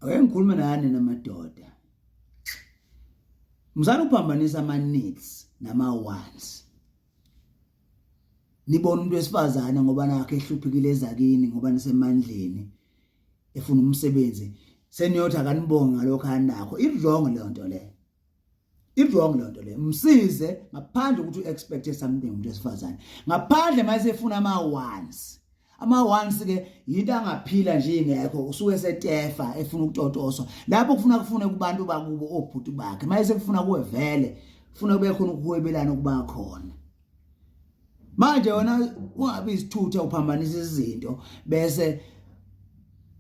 Ake ngikhulume nani namadoda. Mzani uphambanisa ama needs nama wants. Nibona umuntu wesifazane ngoba nakhe ehluphekile ezakini ngoba nisemandleni efuna umsebenzi seniyothi akanibonge ngalokho anakho. I wrong leyo nto leyo. I-wrong leyo nto leyo. Msize ngaphandle ukuthi u-expect something umuntu wesifazane. Ngaphandle mayesefuna ama-wants. Ama-wants ke yinto angaphila nje ingekho, usuke setefa efuna ukutotoswa. Lapho kufuna kufune kubantu bakubo obhuti bakhe. Mayesekufuna kuwe vele, kufuna kube khona ukuhwebelana okuba khona. Manje wena ungabi isithutha uphambanisa izinto bese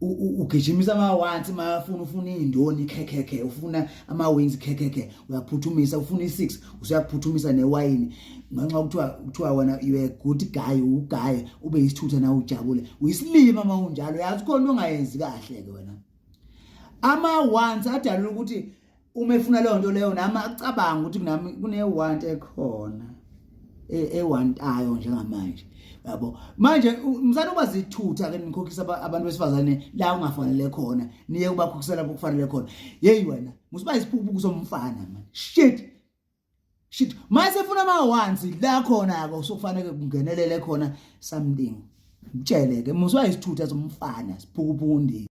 ugijimisa ama-wants mafuna ufuna iy'ndoni khekhekhe, ufuna ama-wings khekhekhe, uyaphuthumisa, ufuna i-six usuyaphuthumisa newayini ngenxa kuthiwa kuthiwa wena you a good guy, uguy ube yisithutha nawe ujabule. Uyisilima uma unjalo, yazi khona into ongayenzi kahle-ke wena. Ama-wants adalula ukuthi uma efuna leyo nto leyo nami acabanga ukuthi nami kune-want ekhona ewantayo njengamanje, yabo. Manje msana uba zithutha ke nikhokhisa abantu besifazane la ungafanele khona, niye ubakhokhisa lapho kufanele khona. Yeyi wena musuba isiphukuphuku somfana man, shit shit. Mase funa ama wants la khona ke usukufanele kungenelele khona something, mtshele ke musuba isithutha somfana, siphukuphuku.